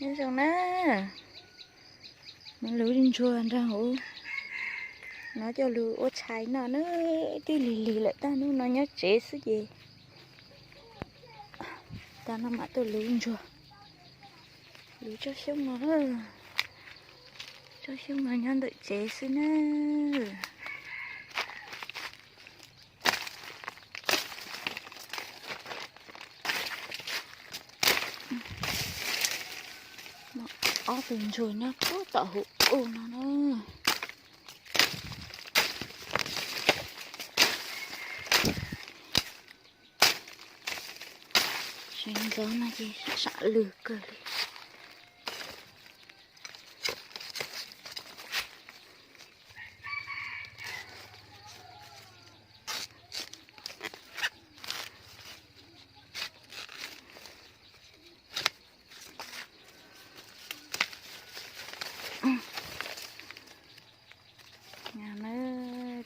Nyob zoo na, nws lub ntsuag nraag huv no coj lug ua tshais noj na, twb lig lig lawm tab hnub no nyob tsev xwb ces tag no mam tuaj luv ntsuag, luv tsob xyoob no, tsob xyoob no nyob ntawm tsev xwb na. Ob tug ntsuag nyob puag tom huv ub no na. Sawv ntxov no ces sam lwg kawg li.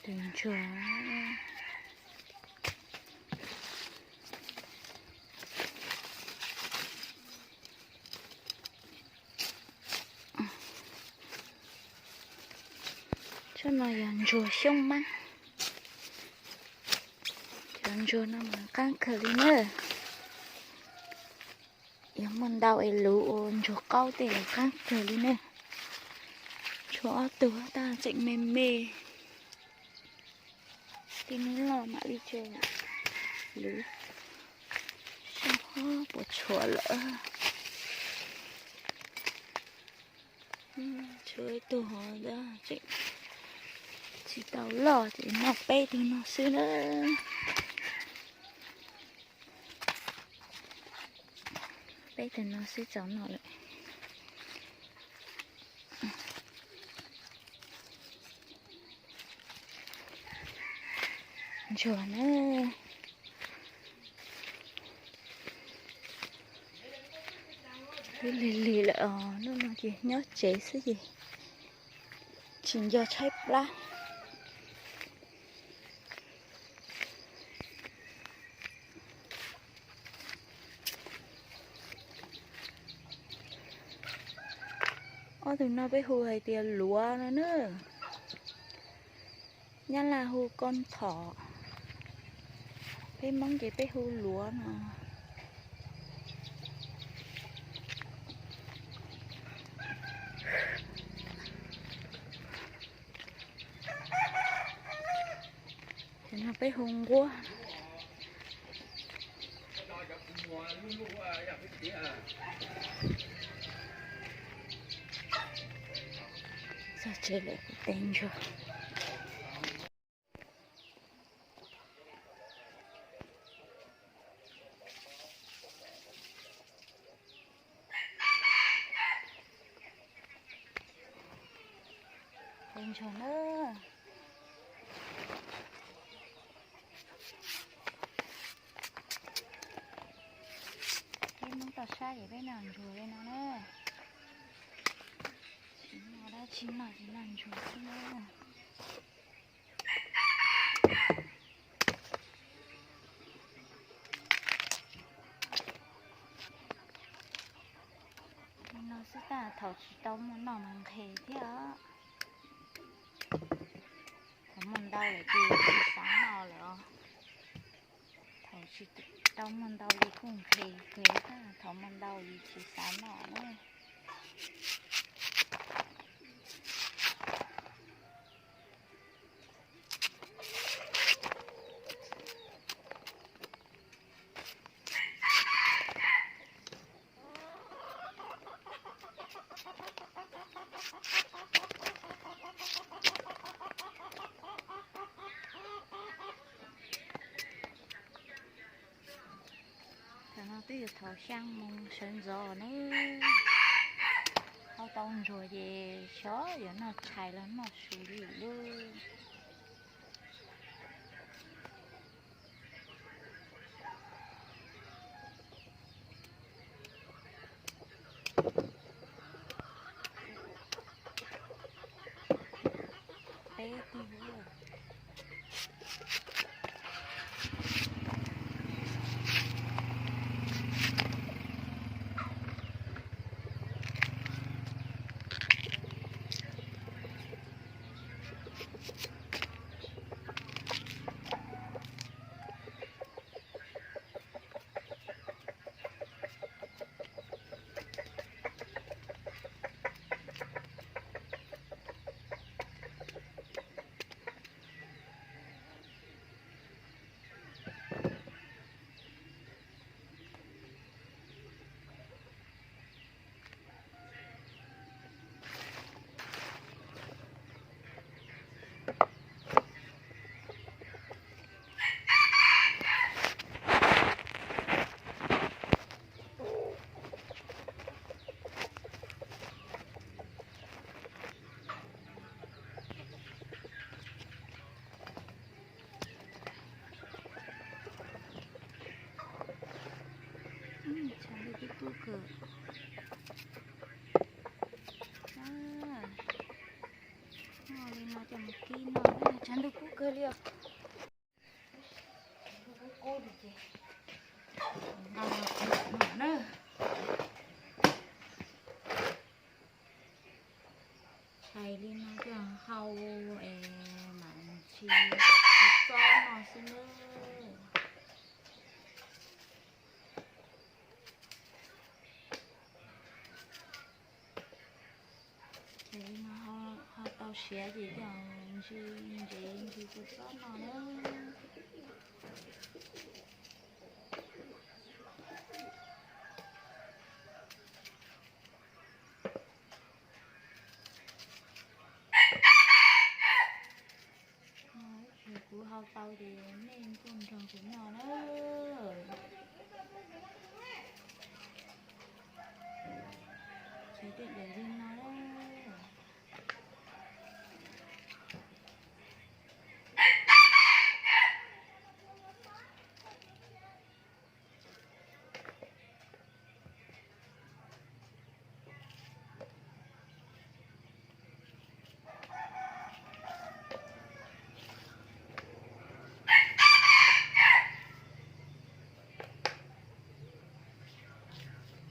Tus ntsuag. Tsob no yog ntsuag xyoob mab. Cov ntsuag no mas qaab kawg li na. Yog muaj ntau es luv ua ntsuag qaub tej los qaab kawg li ne. Tshuav ob tug tab tseem me me. Tej nub loj mam li tso luv. Sab ho puas tshuav lawm. Tshuav ib tug ho tseem tsis tau loj ces noj peb tug no xwb na. Peb tug no xwb txaus noj lawm. Ntsuag na, twb lig lig lawm os, hnub no ces nyob tsev xwb ces tsis nco tshaib plab. Ob tug no peb hu hais tias luav no na. Nyab Laj hu koj thom, peb Hmoob ces peb hu luav no. Ces no peb hu nquab. Txog tsev lawm kuv tes ntsuag. Tes ntsuag na. Peb Hmoob toj sab ces peb noj ntsuag li no na. Tsis noj dab tsi, noj ces noj ntsuag xwb na. Li no xwb tab thaum tsis tau muaj noj mas nqhis thiab os. Thaum muaj ntau lawm ces tsis xav noj lawm os. Thaum tsis tau muaj ntau ces kuj nqhis kawg, thaum muaj ntau ces tsis xav noj na. Thaum no twb yog thaum xyaa moos sawv ntxov ne, hau tau ntsuag ces xyov yuav noj tshais los noj su li lawm. Peb tug. kawg li os. Kub kub ces nqa los no na. Tshais li no coj hau es mam ntsis txob no xwb nawb. Ces li no ho tau siav ces coj ntsis ntsev ntsis tus txob no na. Kuv hau tau ces nej kuj nrog kuv noj na. Ces tej daim li no na.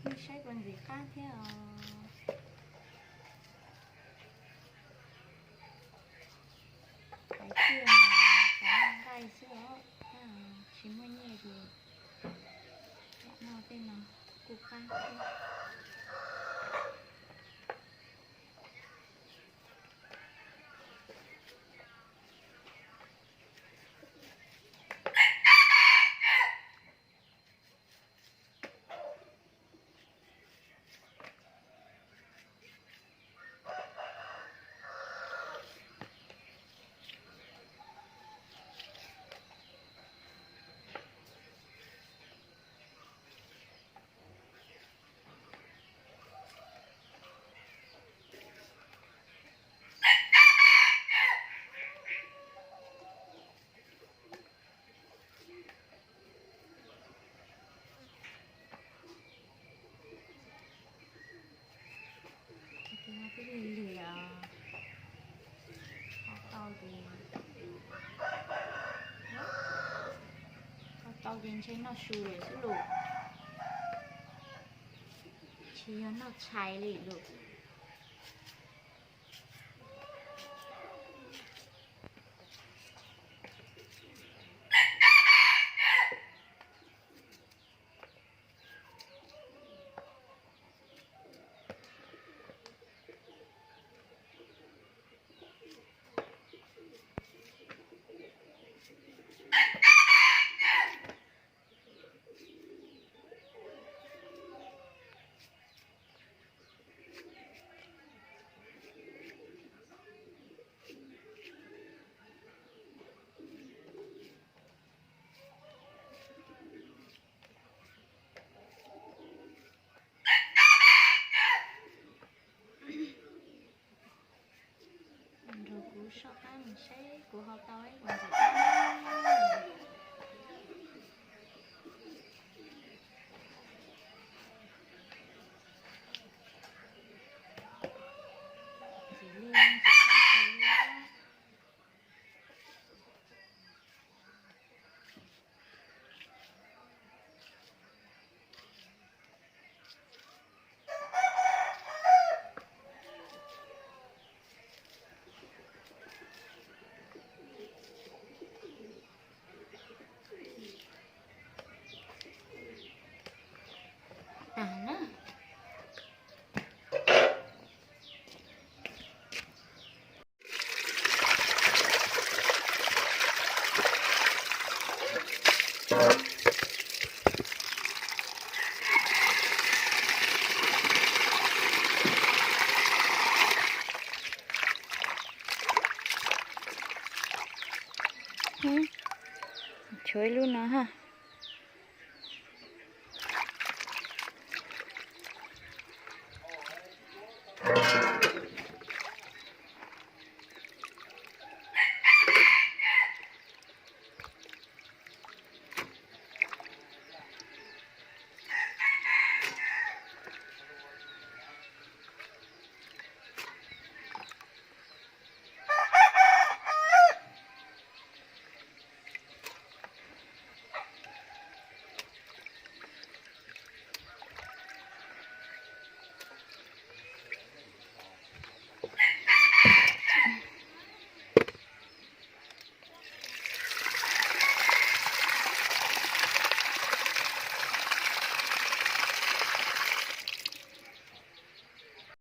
Nej saib puas ntxim qab thiab os. Hais tiag mas xav nqaij xwb os, tsis muaj nyiaj ces noj tej no kuj qab thiab. Tus no twb lig lig os. Hau tau ces, hau tau ces ntshe noj su lawm xwb lauj. Tsis yog noj tshais li lauj. Nrog kuv soj qab mus saib kuv hau tau ib puas ntxim qab. Ntxim li ntxim qab kawg li. Tag na. Tshuav ib lub no ha.